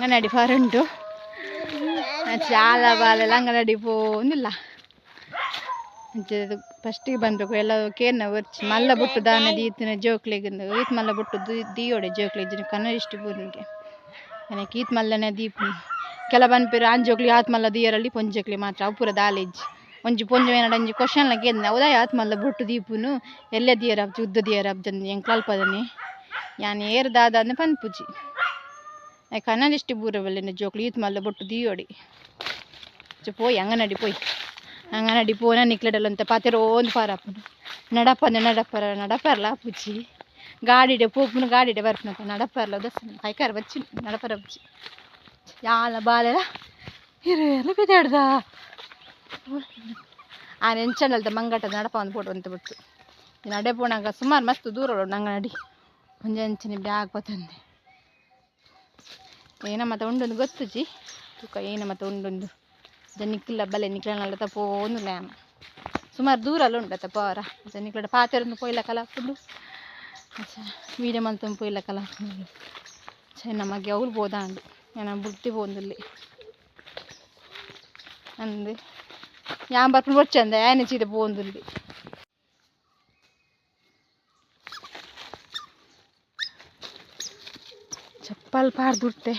ಅಂಗನವಾಡಿ ಫಾರುಂಟು ಶಾಲಾ ಬಾಲೆಲ್ಲ ಅಂಗನವಾಡಿ ಪೋಂದಿಲ್ಲ ಫಸ್ಟಿಗೆ ಬಂದಬೇಕು ಎಲ್ಲ ಕೇರ್ನ ವರ್ಚಿ ಮಲ್ಲ ಬೊಟ್ಟು ದಾನ ದೀತಿನ ಜೋಕ್ಲೆಗ್ ಈತ್ ಮಲ್ಲ ಬೊಟ್ಟು ದೀಯೋಡೆ ಜೋಕ್ಲೆಗ್ ಕನ್ನಡ ಇಷ್ಟ ಬೂರ್ನಿಗೆ ನನಗೆ ಈತ್ ಮಲ್ಲನೆ ದೀಪುನಿ ಕೆಲ ಪನ್ಪೆರ್ ಆನ್ ಜೋಕ್ಲಿ ಆತ್ ಮಲ್ಲ ದಿಯರಲ್ಲಿ ಪೊಂಜೋಕ್ಲಿ ಮಾತ್ರ ಅವು ಪೂರ ದಾಲೇಜ್ ಒಂಜಿ ಪೊಂಜೊ ಏನಾಡ ಒಂಜಿ ಕ್ವಶನ್ ಲ ಕೇಂದ್ ಅವುದಾಯ ಆತ್ ಮಲ್ಲ ಬೊಟ್ಟು ದೀಪುನು ಎಲ್ಲೆ ದಿಯರ ಉದ್ದ ದಿಯರ ಅಬ್ಜಂದು ಎಂಕ್ಲ ಅಲ್ಪದನೆ ಯಾನ್ ಏರ್ ದಾದ ಅಂದ್ ಪನ್ಪುಜಿ ಕನ್ನಡ ಇಷ್ಟ ಬೂರ ಬಲ್ಲೆನೆ ಜೋಕ್ಲು ಈತ್ ಮಲ್ಲ ಬೊಟ್ಟು ದಿಯೋಡಿ ಪೋಯಿ ಅಂಗನಡಿ ಪೋಯಿ ಅಂಗನಡಿ ಪೋನ ನಿಕ್ಲೆಡಲಂತ ಪಾತೆರೋಂದು ಪಾರಾಪುಂಡು ನಡಪಂದೆ ನಡಪರ ನಡಪರ್ಲ ಆಪುಜಿ ಗಾಡಿಡೆ ಪೋಪುನು ಗಾಡಿಡೆ ಬರ್ಪುನಪ್ಪ ನಡಪರ್ಲ ದರ್ಶನ ಕೈಕಾರ ಬಚ್ಚಿ ನಡಪರ ಬಚ್ಚಿ ಯಾಲ ಬಾಲೆಲ ಇರೆಲ್ಲ ಬಿದ್ದಾಡ್ದ ಆ ಎಂಚನಲ್ದ ಮಂಗಟ ನಡಪ ಒಂದು ಫೋಟೋ ಅಂತ ಬಿಟ್ಟು ನಡೆ ಪೋಣಾಗ ಸುಮಾರು ಮಸ್ತ್ ದೂರ ಅಂಗನಡಿ ಒಂಜಿ ಅಂಚನೆ ಬ್ಯಾಗ್ ಪತ್ತಂದೆ ಏನ ಮತ್ತೆ ಉಂಡೊಂದು ಗೊತ್ತುಜಿ ತೂಕ ಏನ ಮತ್ತೆ ಉಂಡೊಂದು ಜನಿಕ್ಲ ಬಲೆ ನಿಕ್ಲನಲ್ಲ ತಪೋಂದು ಲ್ಯಾಮ ಸುಮಾರು ದೂರ ಅಲ್ಲ ಉಂಡತ್ತ ಪೋರ ನಿಕ್ಲಡ ಪಾತೆರೊಂದು ಪೋಯಿಲ ಕಲಾಪುಂಡು ಅಚ್ಚಾ ವೀಡಿಯೋ ಮಲ್ತೊಂದು ಪೋಯಿಲ ಕಲಾಪುಂಡು ಚೆ ನಮಗೆ ಅವ್ಲು ಬೋದಾಂಡು ಏನ ಬುಡ್ತಿ ಪೋಂದುಲ್ಲೆ ಅಂದ್ ಯಾನ್ ಬರ್ಪುನ ಬೊರ್ಚಂದೆ ಆಯನೆ ಸೀದ ಪೋಂದುಲ್ಲೆ ಚಪ್ಪಲ್ ಪಾರ್ದುರ್ತೆ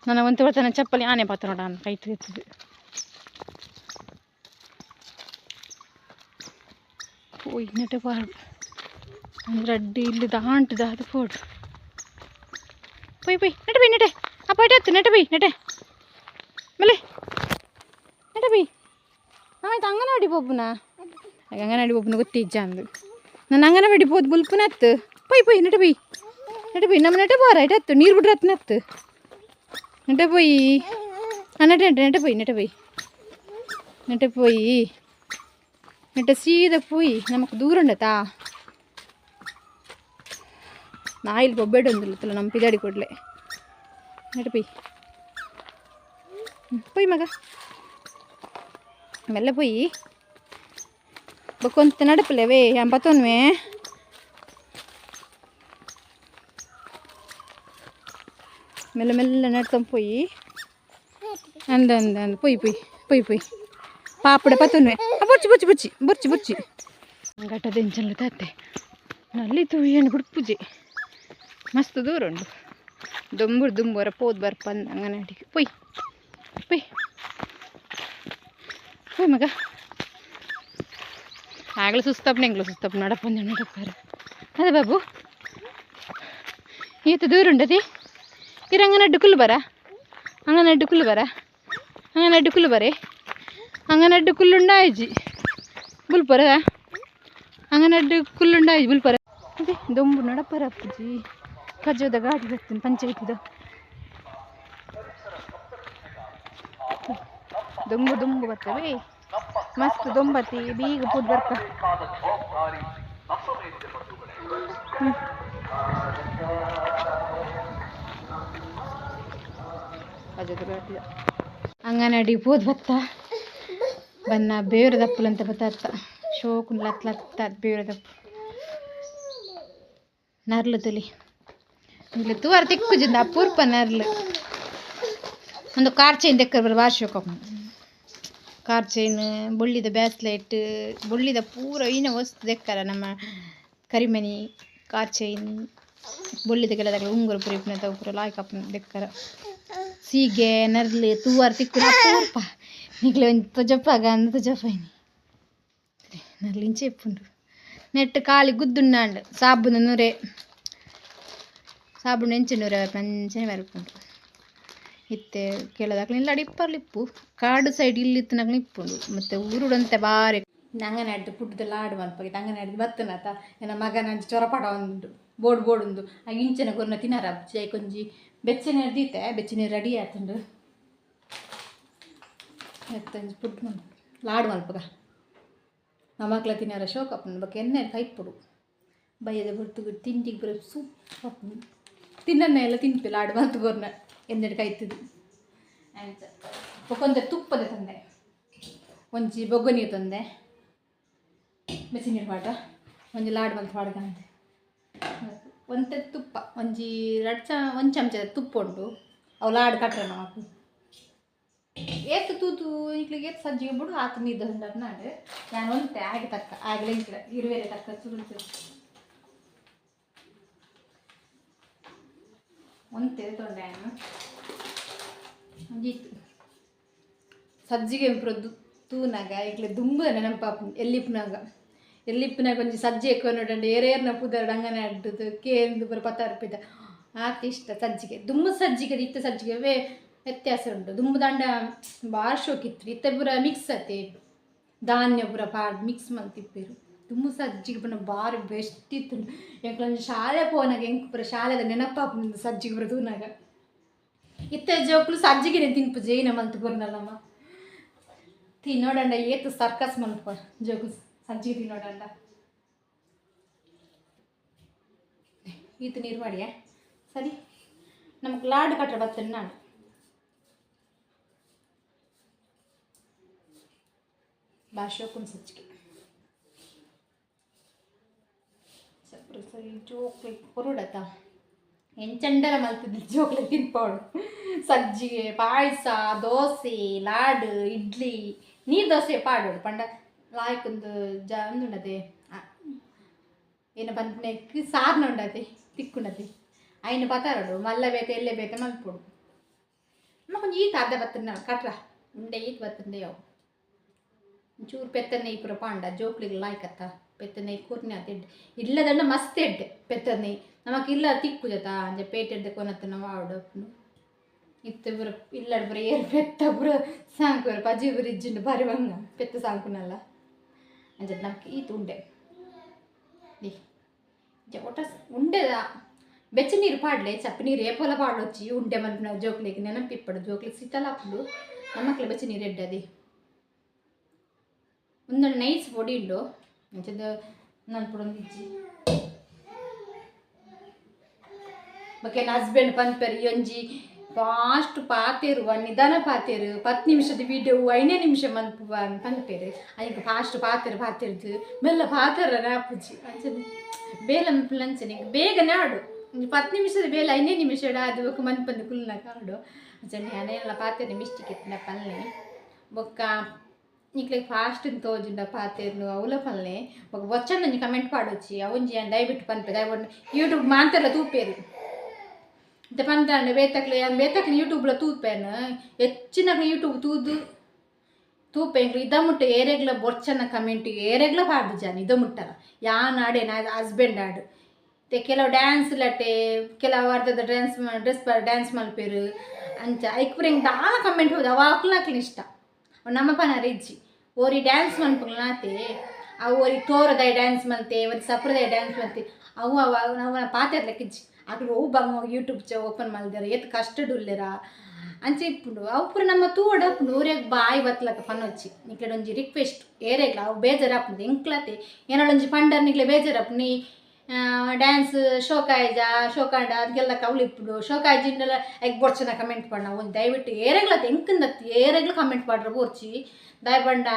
ನನ್ನ ಒಂತೆ ಬರ್ತಾನೆ ಚಪ್ಪಲಿ ಆನೆ ಪಾತ್ರ ನೋಡ ಕೈ ತಿರ್ತದೆ ಪೋಯಿ ನೆಟೆ ಪಾರ್ಡು ರಡ್ಡಿ ಇಲ್ಲಿ ದಾಂಟದ ಅದು ಪೋಡು ಪೊಯ್ ಪೊಯ್ ನೆಟೆ ಪೊಯ್ ನೆಟೆ ಆ ಪೋಯ್ಟೆ ಅತ್ತು ನೆಟೆ ಪೊಯ್ ನೆಟೆ ಮಲೆ ನೆಟೆ ಪೊಯ್ ಆಯ್ತು ಅಂಗನವಾಡಿ ಪೋಪುನಾ ಅಂಗನವಾಡಿ ಪೋಪುನ ಗೊತ್ತಿಜ್ಜ ಅಂದು ನಾನು ಅಂಗನವಾಡಿ ಪೋದು ಬುಲ್ಪುನ ಅತ್ತು ಪೊಯ್ ಪೊಯ್ ನೆಟೆ ಪೊಯ್ ನೆಟೆ ಪೊಯ್ ನಮ್ಮ ನೆಟೆ ಪೋರ ಇಟ್ಟು ಅತ್ತು ನೀರು ಬಿಡ್ರೆ ಅತ್ತು ನೆಟೆ ಪೊಯ್ ಆ ನೆಟೆ ನೆಟೆ ನೆಟೆ ಪೊಯ್ ನೆಟೆ ಪೊಯ್ ನೆಟೆ ಪೊಯ್ ನೆಟೆ ಸೀದ ಪೋಯಿ ನಮಕ್ ದೂರ ಉಂಡತಾ ನಾಯಿಲ್ ಬೊಬ್ಬೆಡ್ ಒಂದಿಲ್ಲ ನಮ್ಮ ಪಿದಾಡಿ ಕೊಡ್ಲೆ ನೆಟೆ ಪೊಯ್ ಪೊಯ್ ಮಗ ಮೆಲ್ಲ ಪೊಯ್ ಬೊಕ್ಕೊಂತ ನಡಪಲೆವೇ ಯಾನ್ ಪತ್ತೊನ್ವೆ ಮೆಲ್ಲ ಮೆಲ್ಲ ನಡ್ತೊಂದು ಪೋಯಿ ಅಂದ ಅಂದ ಅಂದ ಪೊಯ್ ಪೊಯ್ ಪೊಯ್ ಪೊಯ್ ಪಾಪಡೆ ಪತ್ತೊನ್ವೆ ಬೊರ್ಚಿ ಬೊರ್ಚಿ ಬೊರ್ಚಿ ಬೊರ್ಚಿ ಬೊರ್ಚಿ ಘಟ್ಟದ ಎಂಚಲ್ಲ ತಾತೆ ನಲ್ಲಿ ತೂಯನ್ ಬುಡ್ಪುಜಿ ಮಸ್ತ್ ದೂರ ಉಂಡು ದೊಂಬುರು ದುಂಬುರ ಪೋದು ಬರ್ಪಂದ ಅಂಗನವಾಡಿಗೆ ಪೊಯ್ ಪೊಯ್ ಪೊಯ್ ಮಗ ಆಗಲೂ ಸುಸ್ತಪ್ಪನ ಎಂಗ್ಲು ಸುಸ್ತಪ್ಪ ನಡಪಂದ ನಡಪಾರ ಅದೇ ಬಾಬು ಈತ ದೂರ ಉಂಡತಿ ಇರ ಅಂಗನಡ್ಡು ಕುಲ್ಲು ಬರ ಅಂಗನಡ್ಡು ಕುಲ್ಲು ಬರ ಅಂಗನಡ್ಡು ಕುಲ್ಲು ಬರೇ ಅಂಗನಡ್ಡು ಕುಲ್ಲುಂಡಾಯ್ಜಿ ಬುಲ್ಪರ ಅಂಗನಡ್ಡು ಕುಲ್ಲುಂಡಾಯ್ಜಿ ಬುಲ್ಪರ ಅದೇ ದೊಂಬು ನಡಪರ ಅಪ್ಪುಜಿ ಕಜ್ಜೋದ ಗಾಡಿ ಬರ್ತೀನಿ ಪಂಚಾಯತಿದ ದೊಂಬು ದೊಂಬು ಬರ್ತವೆ ಮಸ್ತ್ ದೊಂಬತಿ ಬೀಗ ಪೂದ್ ಬರ್ಕ ಕಜ್ಜೋದ ಗಾಡಿ ಅಂಗನಡಿ ಪೋದು ಬತ್ತ ಬನ್ನ ಬೇರೆ ದಪ್ಪುಲಂತ ಬತ್ತ ಶೋಕು ಲತ್ ಲತ್ತ ಬೇರೆ ದಪ್ಪು ನರ್ಲು ತುಲಿ ಇಲ್ಲಿ ತೂವರ ತಿಕ್ಕುಜಿಂದ ಅಪೂರ್ಪ ನರ್ಲು ಒಂದು ಕಾರ್ ಚೈನ್ ದೆಕ್ಕರ್ ಬರ ಬಾರಿ ಶೋಕ ಕಾರ್ ಚೈನ್ ಬೊಳ್ಳಿದ ಬ್ಯಾಸ್ಲೆಟ್ ಬೊಳ್ಳಿದ ಪೂರ ಇನ ವಸ್ತು ದೆಕ್ಕರ ನಮ್ಮ ಕರಿಮಣಿ ಕಾರ್ ಚೈನ್ ಬೊಳ್ಳಿದ ಕೆಲದಾಗಲ ಉಂಗುರ ಪೂರ ಇಪ್ಪುನ ಪೂರ ಲಾಯ್ಕ್ ಆಪುನ ದೆಕ್ಕರ ಸೀಗೆ ನರ್ಲು ತೂವರ್ ತಿಕ್ಕುನ ಅಪೂರ್ಪ ನಿಕ್ಲೆ ಒಂಜಿ ತೊಜಪ್ಪಾಗ ಅಂದ್ ತೊಜಪ್ಪಾಯಿನಿ ನರ್ಲು ಇಂಚ ಇಪ್ಪುಂಡು ನೆಟ್ ಖಾಲಿ ಗುದ್ದುಂಡಾಂಡ್ ಸಾಬುನ ನೂರೆ ಸಾಬುನ ಎಂಚ ನೂರೆ ಅಂಚನೆ ಬರ್ಪುಂಡು ಇತ್ತೆ ಕೆಲದಾಕ್ಲ ಇಲ್ಲ ಇಪ್ಪರ್ಲು ಇಪ್ಪು ಕಾಡು ಸೈಡ್ ಇಲ್ಲಿ ಇತ್ತಿನಕ್ಲು ಇಪ್ಪುಂಡು ಮತ್ತು ಊರುಡಂತೆ ಬಾರಿ ಅಂಗನವಾಡಿದ ಪುಟ್ಟದ ಲಾಡು ಮಲ್ಪಗೆ ಅಂಗನವಾಡಿದ ಬತ್ತನಾತ ಎನ್ನ ಮಗನ ಚೊರಪಡ ಉಂಡು ಬೋರ್ಡ್ ಬೋರ್ಡ್ ಉಂದು ಆ ಇಂಚನ ಕೊರ್ನ ತಿನ್ನರ ಕೊಂಜಿ ಬೆಚ್ಚ ನೀರು ದೀತೆ ಬೆಚ್ಚ ನೀರು ರೆಡಿ ಆತುಂಡು ಎತ್ತಂಜಿ ಪುಟ್ಟು ಮಲ್ಪ ಲಾಡು ಮಲ್ಪಗ ನಮಕ್ಲ ತಿನ್ನರ ಶೋಕ ಆಪುಂಡು ಬೊಕ ಎಣ್ಣೆ ಕೈಪುಡು ಬಯ್ಯದ ಬೊರ್ತುಗು ತಿಂಡಿಗೆ ಪೂರ ಸೂಪ್ ಆಪುಂಡು ತಿನ್ನನ್ನ ಎಲ್ಲ ತಿನ್ಪೆ ಲಾಡು ಮಲ್ತ್ ಕೊರ್ನ ಎಣ್ಣೆಡ್ ಕೈತುದು ಅಂಚ ಬೊಕೊಂತೆ ತುಪ್ಪದ ತಂದೆ ಒಂಜಿ ಬೊಗ್ಗು ತಂದೆ ಬೆಚ್ಚ ನೀರು ಪಾಟ ಒಂಜಿ ಲಾಡು ಮಲ್ತ್ ಪಾಡ್ಗಂತೆ ಒಂತೆ ತುಪ್ಪ ಒಂಜಿ ರಡ್ಡ್ ಚ ಒಂಜಿ ಚಮಚ ತುಪ್ಪ ಉಂಟು ಅವು ಲಾಡು ಕಟ್ರೆ ನಮಕ್ ಏತ್ ತೂತು ಇಂಕ್ಲಿಗೆ ಏತ್ ಸಜ್ಜಿಗೆ ಬಿಡು ಆತ ನೀರು ದೋಸೆ ನಾಡು ನಾನು ಒಂತೆ ಆಗಿ ತಕ್ಕ ಆಗಲೇ ಇಂಕ್ಲ ಇರುವೆರೆ ತಕ್ಕ ಚುರುಂತು ಒಂತೆ ತೊಂಡೆ ಒಂಜಿತ್ತು ಸಜ್ಜಿಗೆ ಪೂರ ತೂನಾಗ ಇಕ್ಲೆ ದುಂಬು ನೆನಪಾಪುಂಡು ಎಲ್ಲಿಪ್ಪುನಾಗ ಎಲ್ಲಿಪ್ಪುನಾಗ ಒಂಜಿ ಸಜ್ಜೆ ಕೊನೊಡಂಡ ಏರೇರ್ನ ಪುದರ್ಡ್ ಅಂಗನೆ ಅಡ್ಡದು ಕೇಂದು ಪೂರ ಪತ್ತಾರು ಆತ್ ಇಷ್ಟ ಸಜ್ಜಿಗೆ. ದುಂಬು ಸಜ್ಜಿಗೆ ಇತ್ತ ಸಜ್ಜಿಗೆ ವ್ಯತ್ಯಾಸ ಉಂಟು. ದುಂಬು ದಾಂಡ ಬಾರಿ ಶೋಕಿತ್ತು, ಇತ್ತೆ ಪೂರ ಮಿಕ್ಸ್ ಅತೆ ಧಾನ್ಯ ಪೂರ ಪಾಡ್ ಮಿಕ್ಸ್ ಮಲ್ತಿಪ್ಪೆರ್. ದುಂಬು ಸಜ್ಜಿಗೆ ಪಂಡ ಬಾರಿ ಬೆಸ್ಟ್ ಇತ್ತು. ಎಂಕ್ಲೊಂಜಿ ಶಾಲೆ ಪೋನಾಗ ಎಂಕ್ ಪೂರ ಶಾಲೆದ ನೆನಪಾಪುಂಡು ಸಜ್ಜಿಗೆ ಪೂರ ತೂನಾಗ. ಇತ್ತೆ ಜೋಕುಲು ಸಜ್ಜಿಗೆನೆ ತಿನ್ಪುಜಿ ಏನ ಮಲ್ತ್ ಕೊರ್ನಲ್ಲಮ್ಮ ತಿನ್ನೋಡಂಡ ಏತ್ ಸರ್ಕಸ್ ಮಲ್ಪ ಜೋಕು ಸಜ್ಜಿಗೆ ತಿನ್ನೋಡಂಡ. ಈತ ನೀರು ಮಾಡಿಯಾ ಸರಿ ನಮಕ್ ಲಾಡು ಕಟ್ರೆ ಬತ್ತೇನೆ ನಾನು. ಭಾಷೋಕುನ್ ಸಜ್ಜಿಗೆ ಸರಿ ಸರಿ ಜೋಕ್ಲೆ ಕೊರಡತ ಎಂಚಂಡಲ ಮಲ್ತಿದ್ದು ಜೋಕ್ಲೆ ತಿನ್ಪೋಡು. ಸಜ್ಜಿಗೆ ಪಾಯಸ ದೋಸೆ ಲಾಡು ಇಡ್ಲಿ ನೀರು ದೋಸೆ ಪಾಡೋಡು ಪಂಡ ಲಾಯ್ಕೊಂದು ಜ ಉಂಡುಂಡತೆ ಏನ ಪನ್ಪಿನೆಕ್ ಸಾರ್ನ ಉಂಡತೆ ತಿಕ್ಕುಂಡತೆ ಐನ ಪತಾರಡು ಮಲ್ಲ ಬೇತೆ ಎಲ್ಲೆ ಬೇತೆ ಮಲ್ಪೊಡು. ಅಮ್ಮ ಕೊಂಚ ಈತ ಅರ್ಧ ಬತ್ತನ ಕಟ್ರ ಉಂಡೆ ಈತ್ ಬತ್ತಂಡೆ ಅವು ಒಂಚೂರು ಪೆತ್ತ ನೆಯ್ಯಿ ಪೂರ ಪಾಂಡ ಜೋಕ್ಲಿಗೆ ಲಾಯ್ಕತ್ತ ಪೆತ್ತ ನೆಯ್ಯಿ ಕೂರ್ನೆ ಆತ ಎಡ್ಡೆ ಇಲ್ಲದಂಡ ಮಸ್ತ್ ಎಡ್ಡೆ ಪೆತ್ತ ನೆಯ್ಯಿ ನಮಕ್ ಇಲ್ಲ ತಿಕ್ಕುಜತ ಅಂಚ ಪೇಟೆಡ್ದ್ ಕೊನತ್ತು ನಾವು ಆವಡು ಇತ್ತೆ ಪೂರ ಇಲ್ಲಡ್ ಪೂರ ಏರ್ ಪೆತ್ತ ಪೂರ ಸಾಂಕುವೆರ್ ಪಜಿ ಪೂರ ಇಜ್ಜಿಂಡ ಬಾರಿ ಬಂಗ ಪೆತ್ತ ಸಾಂಕುನಲ್ಲ ಅಂಚ ನಮಕ್ ಈತ್ ಉಂಡೆ ಒಟ್ಟ ಉಂಡೆದ ಬೆಚ್ಚ ನೀರು ಪಾಡ್ಲೆ ಚಪ್ಪು ನೀರು ಏಪೋಲ ಪಾಡೊಚ್ಚಿ ಉಂಡೆ ಮನ್ಪುನ ಜೋಕ್ಲೆಗ್ ನೆನಪಿಪ್ಪಡು ಜೋಕ್ಲೆಗ್ ಸಿತಲ ಆಪುಂಡು ನಮಕ್ಲ ಬೆಚ್ಚ ನೀರು ಎಡ್ಡೆ ಉಂದೊಂದು ನೈಸ್ ಪೊಡಿ ಉಂಡು ಅಂಚದ ನನ್ಪುಡೊಂದಿಜ್ಜಿ. ಬೊಕ ಎನ್ನ ಹಸ್ಬೆಂಡ್ ಪನ್ಪೆರ್ ಒಂಜಿ ಫಾಸ್ಟ್ ಪಾತೆರುವ ನಿಧಾನ ಪಾತೆರು 10 ನಿಮಿಷದ ವೀಡಿಯೋ 5 ನಿಮಿಷ ಮನ್ಪುವ ಪನ್ಪೆರ್. ಐಕ್ ಫಾಸ್ಟ್ ಪಾತೆರು ಪಾತೆರ್ದು ಮೆಲ್ಲ ಪಾತೆರ ಆಪುಜಿ ಅಂಚನೆ ಬೇಲೆ ಮನ್ಪುನ ಅಂಚನೆ ಬೇಗ ನಾಡು ಒಂಜಿ 10 ನಿಮಿಷದ ಬೇಲೆ 5 ನಿಮಿಷ ಅದು ಬೊಕ ಮನ್ಪಂದು ಕುಲ್ಲುನ ಕಾಡು ಅಂಚನೆ ಯಾನೇಲ ಪಾತೆರ್ನ ಮಿಸ್ಟೇಕ್ ಇತ್ತಿನ ಪಲ್ಲೆ ಬೊಕ್ಕ ನಿಕ್ಲೆಗ್ ಫಾಸ್ಟ್ ತೋಜುಂಡ ಪಾತೆರ್ನು ಅವ್ಲ ಪಲ್ಲೆ ಬೊಕ ಬೊಚ್ಚಂದ ಒಂಜಿ ಕಮೆಂಟ್ ಪಾಡೊಚ್ಚಿ ಅವೊಂಜಿ ಯಾನ್ ದಯವಿಟ್ಟು ಪನ್ಪೆ ದಯವಿಟ್ಟು ಯೂಟ್ಯೂಬ್ ಮಾಂತೆರ್ಲ ತೂಪೆರ್ ಇತ್ತೆ ಪಂತಾಂಡ ಬೇತಕ್ಲೆ ಯಾನ್ ಬೇತಕ್ಲೆ ಯೂಟ್ಯೂಬ್ಲ ತೂಪೆನ್ ಹೆಚ್ಚಿನಕ್ಲೆ ಯೂಟ್ಯೂಬ್ ತೂದು ತೂಪೆ ಎಂಕ್ಲು ಇದ ಮುಟ್ಟ ಏರೆಗ್ಲ ಬೊರ್ಚನ ಕಮೆಂಟ್ ಏರೆಗ್ಲ ಪಾಡ್ದುಜಾನ್ ಇದ ಮುಟ್ಟಲ ಯಾನ್ ಆಡೆ ನಾ ಹಸ್ಬೆಂಡ್ ಆಡು ಇತ್ತೆ ಕೆಲವು ಡ್ಯಾನ್ಸ್ ಲಟ್ಟೆ ಕೆಲವು ಅರ್ಧದ ಡ್ಯಾನ್ಸ್ ಡ್ರೆಸ್ ಡ್ಯಾನ್ಸ್ ಮಲ್ಪೆರ್ ಅಂಚ ಐಕ್ ಪೂರ ಎಂಕ್ ದಾಲ ಕಮೆಂಟ್ ಹೋದ ಅವು ಅಕ್ಲ್ನಕ್ಲ್ನ ಇಷ್ಟ ನಮ್ಮ ಪನರ ಇಜ್ಜಿ ಓರಿ ಡ್ಯಾನ್ಸ್ ಮನ್ಪುಗ್ಲಾತೆ ಅವು ಒರಿ ತೋರದಾಯ ಡ್ಯಾನ್ಸ್ ಮಲ್ತೆ ಒರಿ ಸಪ್ರದಾಯ ಡ್ಯಾನ್ಸ್ ಮಲ್ತೆ ಅವು ಅವು ಅವು ಪಾತೆರ್ಲಕ್ಕಿಜ್ಜಿ ಅಕ್ಲು ಒವು ಬಂಗ ಯೂಟ್ಯೂಬ್ ಚ ಓಪನ್ ಮಲ್ದೆರ ಏತ್ ಕಷ್ಟಡ್ ಉಲ್ಲೆರ ಅಂಚ ಇಪ್ಪುಂಡು ಅವು ಪೂರ ನಮ್ಮ ತೂವೊಡು ಆಪುಂಡು ಊರೆಗ್ ಬಾಯಿ ಬತ್ಲಕ ಪನೊಚ್ಚಿ ನಿಕ್ಲೆಡ ಒಂಜಿ ರಿಕ್ವೆಸ್ಟ್ ಏರೆಗ್ಲ ಅವು ಬೇಜಾರಾಪುಂಡು ಎಂಕ್ಲತೆ ಏನೊಂಜಿ ಪಂಡರ್ ನಿಕ್ಲೆ ಬೇಜಾರಾಪುಂಡು ನೀ ಡ್ಯಾನ್ಸ್ ಶೋಕಾಯ್ಜ ಶೋಕಾಂಡ ಅದಕ್ಕೆಲ್ಲ ಕೌಲು ಇಪ್ಪುಂಡು ಶೋಕಾಯ್ಜಿಂಡಲ ಐಕ್ ಬೊಡ್ಚನ ಕಮೆಂಟ್ ಪಂಡ ಒಂಜಿ ದಯವಿಟ್ಟು ಏರೆಗ್ಲತ್ ಎಂಕಂದತ್ ಏರೆಗ್ಲ ಕಮೆಂಟ್ ಪಾಡ್ರ ಬೋರ್ಚಿ ದಯಪಂಡ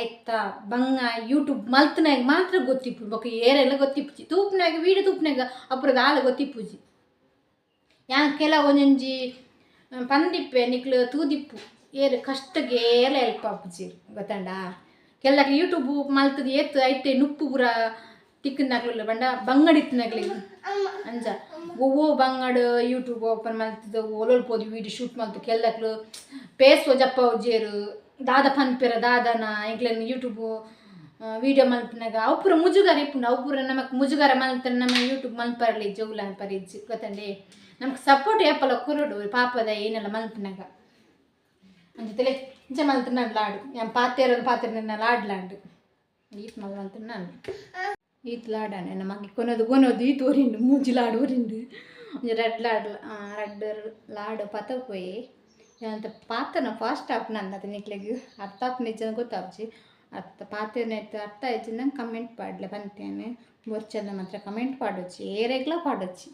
ಐತ ಬಂಗ ಯೂಟ್ಯೂಬ್ ಮಲ್ತನಾಗ ಮಾತ್ರ ಗೊತ್ತಿಪ್ಪುಂಡು ಬೊಕ ಏರೆಲ್ಲ ಗೊತ್ತಿಪ್ಪುಜಿ ತೂಪುನಾಗ ವೀಡಿಯೋ ತೂಪುನಾಗ ಅಪುರ ದಾಲ ಗೊತ್ತಿಪ್ಪುಜಿ ಯಾನ್ ಕೆಲವು ಒಂಜೊಂಜಿ ಪಂದಿಪ್ಪೆ ನಿಕ್ಲು ತೂದಿಪ್ಪು ಏರ್ ಕಷ್ಟಗೆ ಏರ್ಲ ಹೆಲ್ಪ್ ಆಪುಜಿ ಗೊತ್ತಂಡ ಕೆಲಕ್ ಯೂಟ್ಯೂಬ್ ಮಲ್ತದ ಏತ್ ಐತೆ ನುಪ್ಪು ಪೂರ ತಿಕ್ಕುನಕ್ಲು ಪಂಡ ಬಂಗಡಿತ್ತಿನಕ್ಲೆಗ್ ಅಂಚ ಒವ್ವೋ ಬಂಗಡ್ ಯೂಟ್ಯೂಬ್ ಓಪನ್ ಮಲ್ತದ ಓಲೋಲ್ ಪೋದು ವೀಡಿಯೋ ಶೂಟ್ ಮಲ್ತು ಕೆಲಕ್ಲು ಪೇಸ್ ಜಪ್ಪಾವುಜೆರ್ ದಾದ ಪನ್ಪೆರ ದಾದನ ಎಂಕ್ಲೆನ್ ಯೂಟ್ಯೂಬ್ ವೀಡಿಯೋ ಮಲ್ಪುನಗ ಅವು ಪೂರ ಮುಜುಗರ ಇಪ್ಪುಂಡು ಅವು ಪೂರ ನಮಕ್ ಮುಜುಗರ ಮಲ್ತ ನಮ್ಮ ಯೂಟ್ಯೂಬ್ ಮಲ್ಪರ್ಲಿ ಜೋಗುಲ ಅನ್ಪರ ಇಜ್ಜಿ ಗೊತ್ತಂಡೆ ನಮಕ್ ಸಪೋರ್ಟ್ ಏಪಲ ಕೊರೊಡು ಪಾಪದ ಏನೆಲ್ಲ ಮಲ್ಪುನಗ ಅಂಚ ಇಂಚ ಮಲ್ತುನ ಲಾಡು ಯಾನ್ ಪಾತೆರ ಪಾತೆರ ಲಾಡ್ ಲಾಂಡ್ ಈತ್ ಮಲ್ ಮಲ್ತುನ ಈತ್ ಲಾಡಾನೆ ನಮ್ಮ ಮಗೆ ಕೊನೊದು ಕೊನೊದು ಈತ್ ಒರಿಂಡು ಮೂಜಿ ಲಾಡು ಒರಿಂಡು ಒಂಜಿ ರಡ್ಡ್ ಲಾಡ್ ರಡ್ಡ್ ಲಾಡು ಪತ ಪೋಯಿ ಅಂತ ಪಾತನ ಫಾಸ್ಟ್ ಆಪುನ ನಿಕ್ಲೆಗ್ ಅರ್ಥ ಆಪುನ ಇಜ್ಜಂದ್ ಗೊತ್ತಾಪುಜಿ ಅರ್ಥ ಪಾತೆರ್ನ ಅರ್ಥ ಆಯ್ಜಿಂಡ ಕಮೆಂಟ್ ಪಾಡ್ಲೆ ಪಂತೇನೆ ಬೊರ್ಚಂಡ ಮಾತ್ರ ಕಮೆಂಟ್ ಪಾಡೊಚ್ಚಿ ಏರೆಗ್ಲ ಪಾಡೊಚ್ಚಿ.